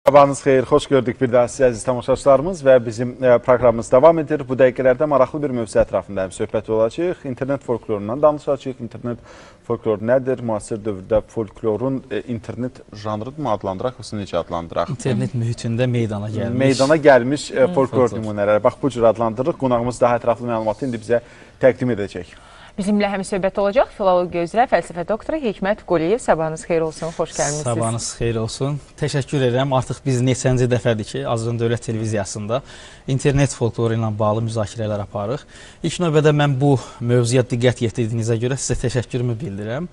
Sabahınız xeyir, xoş gördük bir daha sizi əziz tamaşaçılarımız və bizim proqramımız davam edir. Bu dəqiqələrdə maraqlı bir mövzu ətrafında həm söhbət olacaq. İnternet folklorundan danışacağıq. İnternet folkloru nədir? Müasir dövrdə folklorun internet janrı mı adlandıraq, yoxsa necə adlandıraq? İnternet mühitində meydana gəlmiş. Meydana gəlmiş folklor nümunələri. Bax, bu cür adlandırırıq. Qonağımız daha ətraflı məlumatı indi bizə təqdim edəcək. Bizimlə həm söhbət olacaq filologiya üzrə fəlsəfə doktoru Hikmət Quliyev. Sabahınız xeyir olsun, xoş gəlmisiniz. Sabahınız xeyir olsun. Təşəkkür edirəm. Artıq biz neçənci dəfədir ki, Azərbaycan Dövlət Televiziyasında internet folkloru ilə bağlı müzakirələr aparırıq. İlk növbədə mən bu mövzuya diqqət yetirdiyinizə görə sizə təşəkkürümü bildirirəm.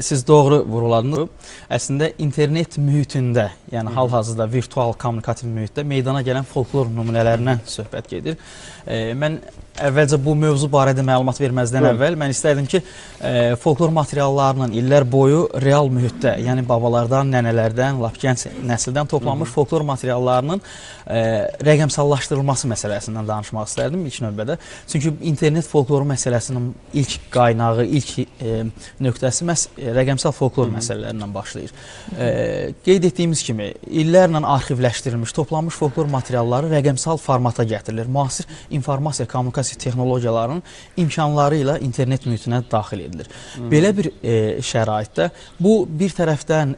Siz doğru vurğuladınız. Əslində internet mühitində, yəni hal-hazırda virtual kommunikativ mühitdə meydana gələn folklor nümunələrindən söhbət gedir. Mən əvvəlcə bu mövzu barədə məlumat verməzdən əvvəl mən istərdim ki, folklor materiallarının illər boyu real mühitdə, yəni babalardan, nənələrdən, lap gənc nəsildən toplanmış folklor materiallarının rəqəmsallaşdırılması məsələsindən danışmaq istərdim ilk növbədə. Çünki internet folkloru məsələsinin ilk qaynağı, ilk nöqtəsi məhz rəqəmsal folklor məsələlərindən başlayır. Qeyd etdiyimiz kimi, illərlə arxivləşdirilmiş, toplanmış folklor materialları rəqəmsal formata gətirilir. Müasir informasiya, kommunikasiya texnologiyalarının imkanları ilə internet mühitinə daxil edilir. Belə bir şəraitdə bu bir tərəfdən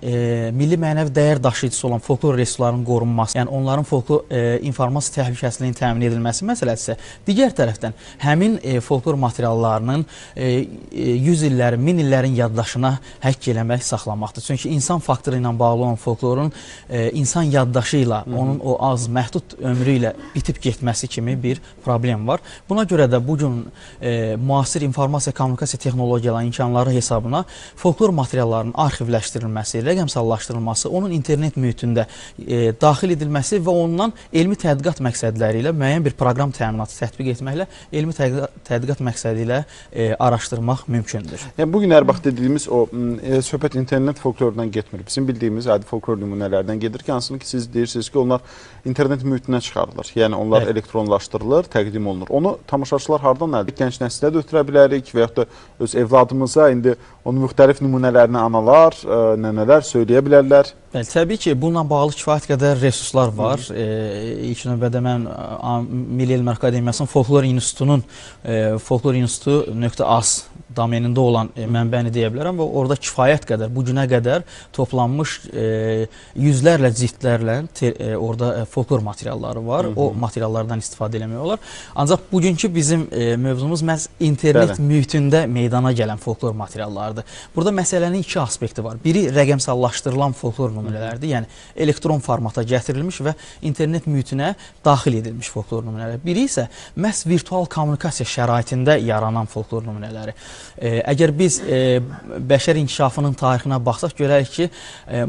milli mənəvi dəyər daşıyıcısı olan folklor resurslarının qorunması, yəni onların folklor informasiya təhlükəsizliyinin təmin edilməsi məsələsi, digər tərəfdən həmin folklor materiallarının 100 illərin, 1000 illərin yaddaşına həkk eləmək, saxlamaqdır. Çünki insan faktoru ilə bağlı olan folklorun insan yaddaşı ilə, onun o az məhdud ömrü ilə bitib getməsi kimi bir problem var. Buna görə də bugün müasir informasiya kommunikasiya texnologiyalarının imkanları hesabına folklor materiallarının arxivləşdirilməsi, rəqəmsallaşdırılması, onun internet mühitində daxil edilməsi və ondan elmi tədqiqat məqsədləri ilə müəyyən bir proqram təminatı tətbiq etməklə elmi tədqiqat məqsədi ilə araşdırmaq mümkündür. Yəni, bugünlər bax dediyimiz o söhbət internet folklorundan getmir. Bizim bildiyimiz adi folklor nümunələrdən gedir ki, hansını ki siz deyirsiniz ki, onlar internet mühitinə çıxarılır. Yəni onlar elektronlaşdırılır, təqdim olunur. Onu tamaşaçılar hardan əldə? Gənc nəslə də ötürə bilərik və yaxud da öz evladımıza indi onun müxtəlif nümunələrini analar, nənələr söyləyə bilərlər. Bəli, təbii ki, bununla bağlı kifayət qədər resurslar var. İlk növbədə mən Milli Elmlər Akademiyasının Folklor İnstitutunun folklorinstitutu.az domenində olan mənbəni deyə bilərəm və orada kifayət qədər, bu günə qədər toplanmış yüzlərlə cildlərlə orada folklor materialları var. O materiallardan istifadə eləmək olar. Ancaq bugünkü bizim mövzumuz məhz internet mühitində meydana gələn folklor materiallarıdır. Burada məsələnin iki aspekti var. Biri rəqəmsallaşdırılan folklor nümunələrdir, yəni elektron formata gətirilmiş və internet mühitinə daxil edilmiş folklor nümunələri. Biri isə məhz virtual kommunikasiya şəraitində yaranan folklor nümunələri. Əgər biz bəşər inkişafının tarixinə baxsaq, görərik ki,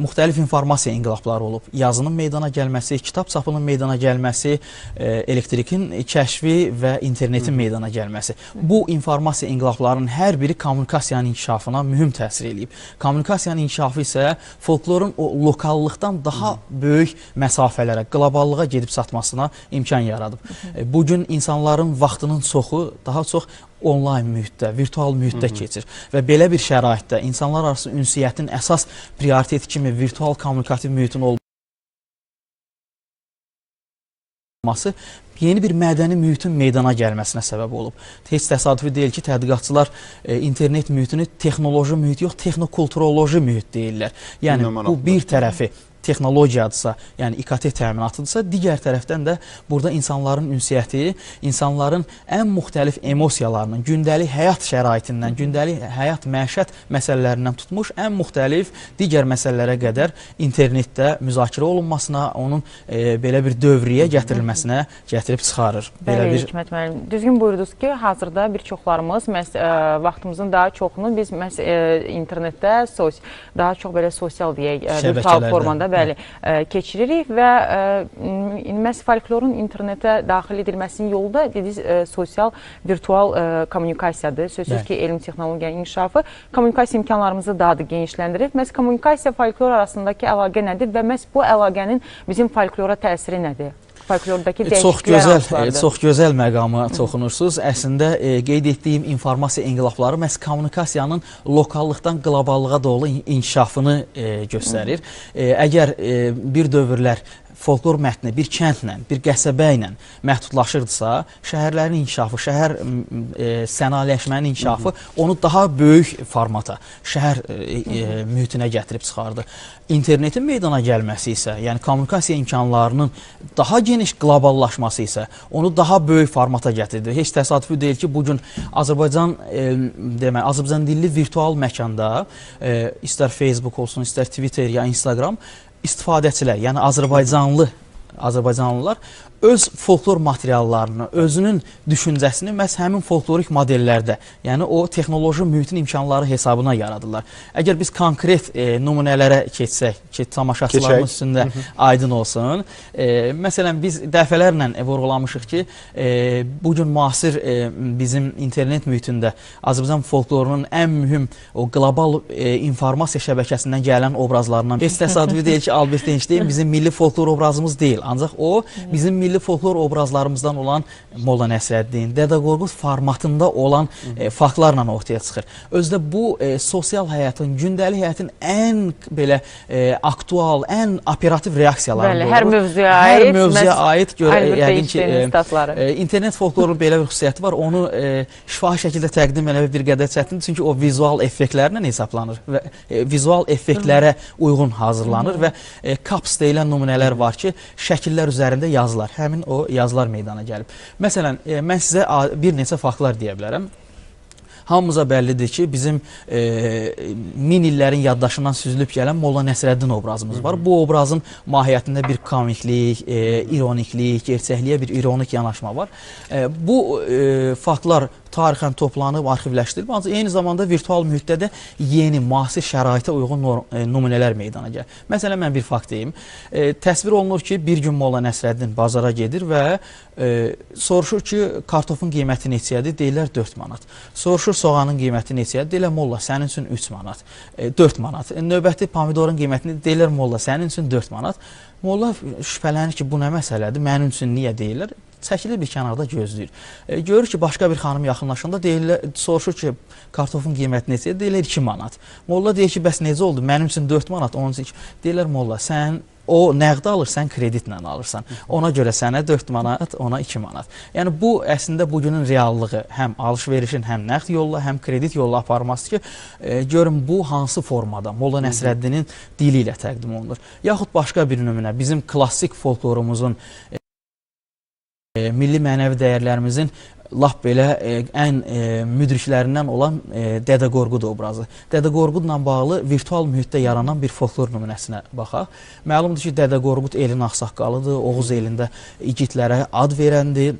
müxtəlif informasiya inqilabları olub. Yazının meydana gəlməsi, kitab çapının meydana gəlməsi, elektrikin kəşfi və internetin meydana gəlməsi. Bu informasiya inqilablarının hər biri kommunikasiyanın inkişafına mühüm təsir eləyib. Kommunikasiyanın inkişafı isə folklorun o lokallıqdan daha böyük məsafələrə, qloballığa gedib çatmasına imkan yaradıb. Bugün insanların vaxtının çoxu daha çox onlayn mühitdə, virtual mühitdə keçir və belə bir şəraitdə insanlar arası ünsiyyətin əsas prioriteti kimi virtual kommunikativ mühitin olması yeni bir mədəni mühitin meydana gəlməsinə səbəb olub. Heç təsadüfi deyil ki, tədqiqatçılar internet mühitini texnoloji mühit yox, texnokulturoloji mühit deyirlər. Yəni, bu bir tərəfi texnologiyadırsa, yəni İKT təminatıdırsa, digər tərəfdən də burada insanların ünsiyyəti, insanların ən müxtəlif emosiyalarının, gündəlik həyat şəraitindən, gündəlik həyat məişət məsələlərindən tutmuş ən müxtəlif digər məsələlərə qədər internetdə müzakirə olunmasına, onun belə bir dövrəyə gətirilməsinə gətirib çıxarır. Bəli, Hikmət müəllim, düzgün buyurdunuz ki, hazırda bir çoxlarımız məhz vaxtımızın daha çoxunu biz məhz internetdə, daha çox belə sosial deyək, virtual formanda bəli, keçiririk və məhz folklorun internetə daxil edilməsinin yolu da dediniz, sosial, virtual kommunikasiyadır. Sözsüz ki, elm, texnologiyanın inkişafı kommunikasiya imkanlarımızı daha da genişləndirir. Məhz kommunikasiya folklor arasındakı əlaqə nədir və məhz bu əlaqənin bizim folklora təsiri nədir? folklordakı dəyişikliklər hansılardır? Çox gözəl məqama toxunursunuz. Əslində, qeyd etdiyim informasiya inqilabları məhz kommunikasiyanın lokallıqdan qloballığa doğru inkişafını göstərir. Əgər bir dövrlər folklor mətni bir kəndlə, bir qəsəbə ilə məhdudlaşırdısa, şəhərlərin inkişafı, şəhər sənayeləşmənin inkişafı onu daha böyük formata, şəhər mühitinə gətirib çıxardı. İnternetin meydana gəlməsi isə, yəni kommunikasiya imkanlarının daha geniş qloballaşması isə onu daha böyük formata gətirdi. Heç təsadüfi deyil ki, bugün Azərbaycan, demək, Azərbaycan dilli virtual məkanda, istər Facebook olsun, istər Twitter ya Instagram, istifadəçilər, yəni Azərbaycanlılar öz folklor materiallarını, özünün düşüncəsini məhz həmin folklorik modellərdə, yəni o texnoloji mühitin imkanları hesabına yaradırlar. Əgər biz konkret nümunələrə keçsək ki, tamaşaçılarımız üstündə aydın olsun. Məsələn, biz dəfələrlə vurğulamışıq ki, bugün müasir bizim internet mühitində Azərbaycan folklorunun ən mühüm o qlobal informasiya şəbəkəsindən gələn obrazlarından heç təsadüfi deyil ki, Albert Einstein bizim milli folklor obrazımız deyil. Ancaq o, bizim milli folklor obrazlarımızdan olan Molla Nəsrəddin, Dədə Qorqud formatında olan faktlarla ortaya çıxır. Özdə bu sosial həyatın, gündəlik həyatın ən belə aktual, ən operativ reaksiyalarını doğurur. Hər mövzuya aid, hər mövzuya aid yəqin ki, internet folklorunun belə bir xüsusiyyəti var. Onu şifahi şəkildə təqdim eləmək bir qədər çətindir, çünki o vizual effektlərlə hesablanır və vizual effektlərə uyğun hazırlanır və caps deyilən nümunələr var ki, şəkillər üzərində yazılar. Həmin o yazılar meydana gəlib. Məsələn, mən sizə bir neçə faktlar deyə bilərəm. Hamımıza bəllidir ki, bizim min illərin yaddaşından süzülüb gələn Molla Nəsrəddin obrazımız var. Bu obrazın mahiyyətində bir komiklik, ironiklik, gerçəkliyə bir ironik yanaşma var. Bu faktlar tarixən toplanıb, arxivləşdirilib, ancaq eyni zamanda virtual mühitdə də yeni, müasir şəraitə uyğun nümunələr meydana gəlir. Məsələn, mən bir fakt deyim. Təsvir olunur ki, bir gün Molla Nəsrəddin bazara gedir və soruşur ki, kartofun qiyməti neçəyədir? Deyirlər 4 manat. Soruşur soğanın qiyməti neçəyədir? Deyirlər molla, sənin üçün 3 manat, 4 manat. Növbəti pomidorun qiymətini deyirlər molla, sənin üçün 4 manat. Molla şübhələnir ki, bu nə məsələdir, mənim üçün niyə deyirlər? Çəkilir bir kənarda gözləyir. Görür ki, başqa bir xanım yaxınlaşanda deyirlər, soruşur ki, kartofun qiyməti neçədir? Deyirlər 2 manat. Molla deyir ki, bəs necə oldu? Mənim üçün 4 manat, onun üçün 2. Deyirlər molla, sən o nəqdi alır, sən kreditlə alırsan. Ona görə sənə 4 manat, ona 2 manat. Yəni bu əslində bugünün reallığı, həm alış-verişin, həm nəqd yolla, həm kredit yolla aparması ki, görün bu hansı formada Molla Nəsrəddinin dili ilə təqdim olunur. Yaxud başqa bir nümunə, bizim klassik folklorumuzun, milli mənəvi dəyərlərimizin lap belə ən müdriklərindən olan Dədə Qorqud obrazı. Dədə Qorqudla bağlı virtual mühitdə yaranan bir folklor nümunəsinə baxaq. Məlumdur ki, Dədə Qorqud elin ağsaqqalıdır, Oğuz elində igidlərə ad verəndir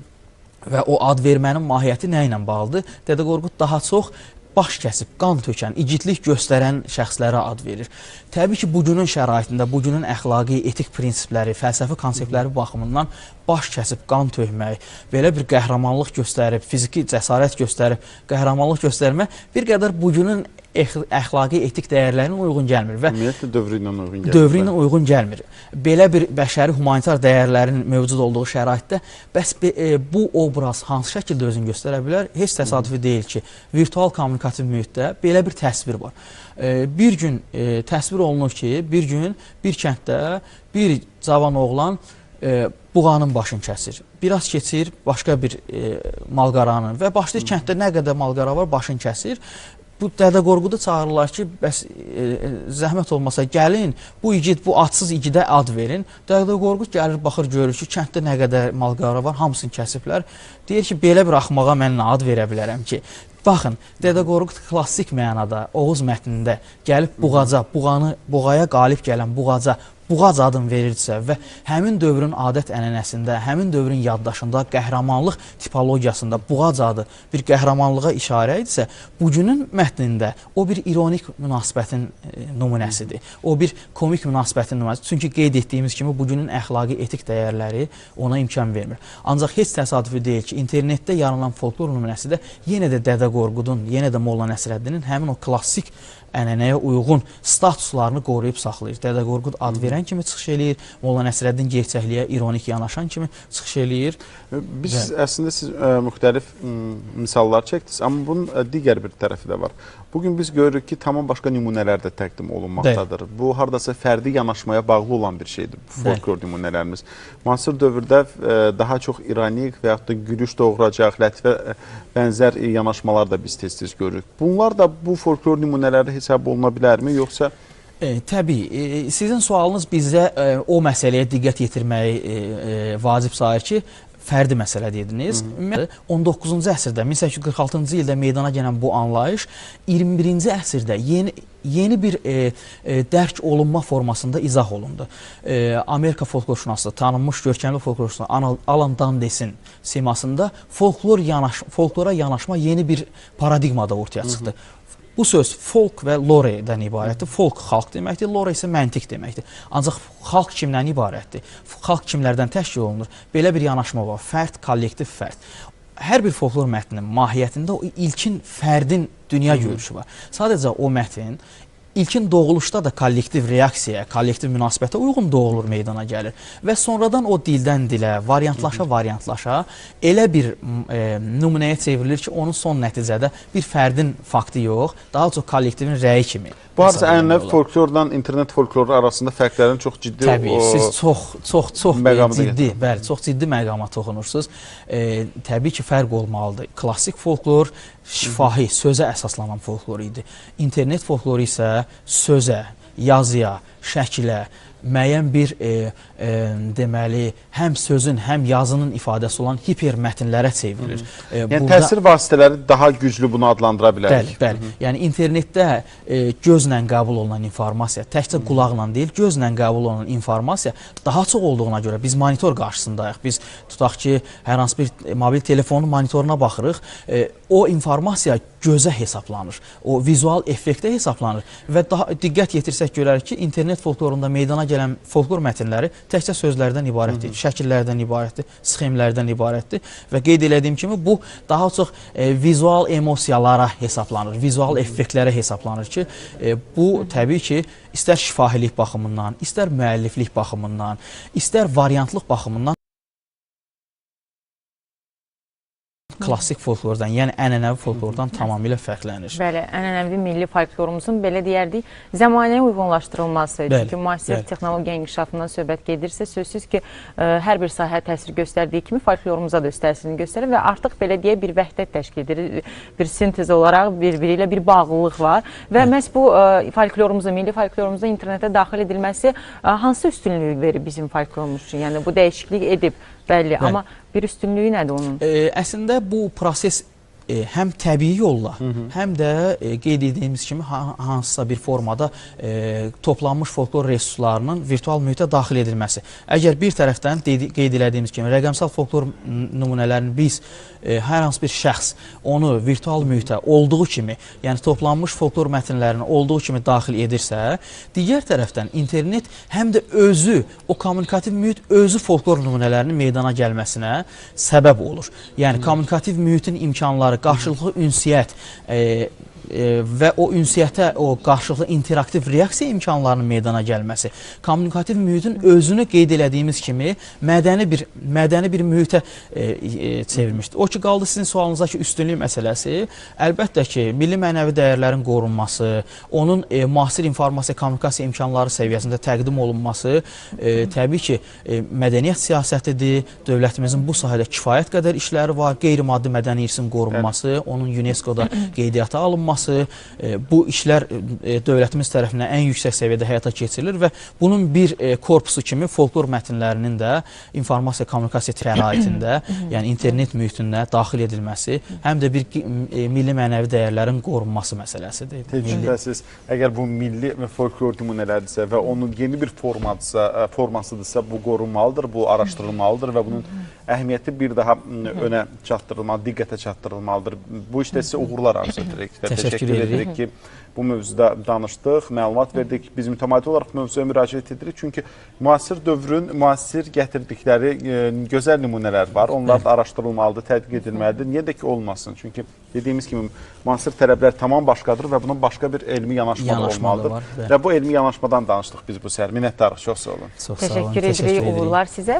və o ad vermənin mahiyyəti nə ilə bağlıdır? Dədə Qorqud daha çox baş kəsib, qan tökən, igidlik göstərən şəxslərə ad verir. Təbii ki, bugünün şəraitində, bugünün əxlaqi, etik prinsipləri, fəlsəfi konseptləri baxımından baş kəsib, qan tökmək, belə bir qəhrəmanlıq göstərib, fiziki cəsarət göstərib, qəhrəmanlıq göstərmək bir qədər bugünün əxlaqi, etik dəyərlərinə uyğun gəlmir və ümumiyyətlə dövrü ilə uyğun gəlmir. Dövrü ilə uyğun gəlmir. Belə bir bəşəri humanitar dəyərlərin mövcud olduğu şəraitdə bəs bu obraz hansı şəkildə özünü göstərə bilər? Heç təsadüfi deyil ki, virtual kommunikativ mühitdə belə bir təsvir var. Bir gün təsvir olunur ki, bir gün bir kənddə bir cavan oğlan buğanın başını kəsir. Biraz keçir başqa bir malqaranın və başlayır kənddə nə qədər malqara var, başını kəsir. Bu Dədə Qorqudu çağırırlar ki, bəs zəhmət olmasa gəlin, bu igid, bu adsız igidə ad verin. Dədə Qorqud gəlir, baxır, görür ki, kənddə nə qədər malqara var, hamısını kəsiblər. Deyir ki, belə bir axmağa mən nə ad verə bilərəm ki? Baxın, Dədə Qorqud klassik mənada Oğuz mətnində gəlib buğaca, buğanı, buğaya qalib gələn buğaca, buğac adını verirsə və həmin dövrün adət-ənənəsində, həmin dövrün yaddaşında, qəhrəmanlıq tipologiyasında buğac adı bir qəhrəmanlığa işarə edirsə, bugünün mətnində o bir ironik münasibətin nümunəsidir. O bir komik münasibətin nümunəsidir. Çünki qeyd etdiyimiz kimi bugünün əxlaqi, etik dəyərləri ona imkan vermir. Ancaq heç təsadüfi deyil ki, internetdə yaranan folklor nümunəsi də yenə də Dədə Qorqudun, yenə də Molla Nəsrəddinin həmin o klassik ənənəyə uyğun statuslarını qoruyub saxlayır. Dədə Qorqud ad verən verən kimi çıxış eləyir, Molla Nəsrəddin gerçəkliyə ironik yanaşan kimi çıxış eləyir. Biz əslində siz müxtəlif misallar çəkdiniz, amma bunun digər bir tərəfi də var. Bugün biz görürük ki, tamam başqa nümunələr də təqdim olunmaqdadır. Bəli. Bu, haradasa fərdi yanaşmaya bağlı olan bir şeydir, bu folklor nümunələrimiz. Müasir dövrdə daha çox ironik və yaxud da gülüş doğuracaq, lətifə bənzər yanaşmalar da biz tez-tez görürük. Bunlar da bu folklor nümunələri hesab oluna bilərmi, yoxsa... Təbii, sizin sualınız bizə o məsələyə diqqət yetirməyi vacib sayır ki, fərdi məsələ dediniz. 19-cu əsrdə, 1846-cı ildə meydana gələn bu anlayış 21-ci əsrdə yeni bir dərk olunma formasında izah olundu. Amerika folklorşünası, tanınmış görkəmli folklorşünası Alan Dundesin simasında folklora yanaşma yeni bir paradigmada ortaya çıxdı. Bu söz folk və lore-dən ibarətdir. Folk xalq deməkdir, lore isə məntiq deməkdir. Ancaq xalq kimdən ibarətdir? Xalq kimlərdən təşkil olunur? Belə bir yanaşma var. Fərd, kollektiv fərd. Hər bir folklor mətninin mahiyyətində o ilkin fərdin dünya görüşü var. Sadəcə o mətin ilkin doğuluşda da kollektiv reaksiyaya, kollektiv münasibətə uyğun doğulur, meydana gəlir. Və sonradan o dildən dilə, variantlaşa, variantlaşa elə bir nümunəyə çevrilir ki, onun son nəticədə bir fərdin faktı yox, daha çox kollektivin rəyi kimi. Bu arada ənənəvi folklorla internet folkloru arasında fərqlərin çox ciddi... Təbii, siz çox ciddi, bəli, çox ciddi məqama toxunursunuz. Təbii ki, fərq olmalıdır. Klassik folklor şifahi, sözə əsaslanan folklor idi. İnternet folkloru isə sözə, yazıya, şəkilə, müəyyən bir deməli, həm sözün, həm yazının ifadəsi olan hipermətnlərə çevrilir. Yəni, təsir vasitələri daha güclü bunu adlandıra bilərik. Bəli, bəli. Yəni, internetdə gözlə qəbul olunan informasiya, təkcə qulaqla deyil, gözlə qəbul olunan informasiya daha çox olduğuna görə biz monitor qarşısındayıq. Biz tutaq ki, hər hansı bir mobil telefonun monitoruna baxırıq, o informasiya gözə hesablanır, o vizual effektə hesablanır və daha diqqət yetirsək görərik ki, internet folklorunda meydana gələn folklor mətnləri təkcə sözlərdən ibarət deyil, şəkillərdən ibarətdir, sxemlərdən ibarətdir və qeyd elədiyim kimi bu daha çox vizual emosiyalara hesablanır, vizual effektlərə hesablanır ki, bu təbii ki, istər şifahilik baxımından, istər müəlliflik baxımından, istər variantlıq baxımından klassik folklordan, yəni ənənəvi folklordan tamamilə fərqlənir. Bəli, ənənəvi milli folklorumuzun, belə deyərdik, zəmanəyə uyğunlaşdırılması. Çünki müasir texnologiya inkişafından söhbət gedirsə, sözsüz ki, hər bir sahəyə təsir göstərdiyi kimi folklorumuza da öz təsirini göstərir və artıq belə deyək, bir vəhdət təşkil edir, bir sintez olaraq bir-biri ilə bir bağlılıq var və məhz bu folklorumuzun, milli folklorumuzun internetə daxil edilməsi hansı üstünlüyü verir bizim folklorumuz üçün? Yəni bu dəyişiklik edib, bəlli, amma bir üstünlüyü nədir onun? Əslində bu proses həm təbii yolla, həm də qeyd etdiyimiz kimi hansısa bir formada toplanmış folklor resurslarının virtual mühitə daxil edilməsi. Əgər bir tərəfdən qeyd elədiyimiz kimi rəqəmsal folklor nümunələrini biz hər hansı bir şəxs onu virtual mühitə olduğu kimi, yəni toplanmış folklor mətnlərini olduğu kimi daxil edirsə, digər tərəfdən internet həm də özü, o kommunikativ mühit özü folklor nümunələrinin meydana gəlməsinə səbəb olur. Yəni kommunikativ mühitin imkanları, qarşılıqlı ünsiyyət və o ünsiyyətə, o qarşılıqlı interaktiv reaksiya imkanlarının meydana gəlməsi, kommunikativ mühitin özünü qeyd elədiyimiz kimi mədəni bir mühitə çevirmişdir. O ki, qaldı sizin sualınıza ki, üstünlük məsələsi, əlbəttə ki, milli mənəvi dəyərlərin qorunması, onun müasir informasiya, kommunikasiya imkanları səviyyəsində təqdim olunması təbii ki, mədəniyyət siyasətidir, dövlətimizin bu sahədə kifayət qədər işləri var, qeyri-maddi mədəni irsin qorunması, onun UNESCO-da qeydiyyata alınması, bu işlər dövlətimiz tərəfindən ən yüksək səviyyədə həyata keçirilir və bunun bir korpusu kimi folklor mətnlərinin də informasiya kommunikasiya şəraitində, yəni internet mühitində daxil edilməsi, həm də bir milli mənəvi dəyərlərin qorunması məsələsidir. Şübhəsiz, əgər bu milli folklor nümunələridirsə və onun yeni bir formasıdırsa, bu qorunmalıdır, bu araşdırılmalıdır və bunun əhəmiyyəti bir daha önə çatdırılmalıdır, diqqətə çatdırılmalıdır. Bu işdə sizə uğurlar arzu edirik. Təşəkkür edirik ki, bu mövzuda danışdıq, məlumat verdik. Biz mütəmadi olaraq mövzuya müraciət edirik. Çünki müasir dövrün müasir gətirdikləri gözəl nümunələr var. Onlar da araşdırılmalıdır, tədqiq edilməlidir. Niyə də ki olmasın? Çünki dediyimiz kimi müasir tələblər tamam başqadır və bunun başqa bir elmi yanaşma da olmalıdır. Var, və bu elmi yanaşmadan danışdıq biz bu səhər. Minnətdarıq, çox sağ olun. Çox sağ olun. Təşəkkür edirik, uğurlar sizə.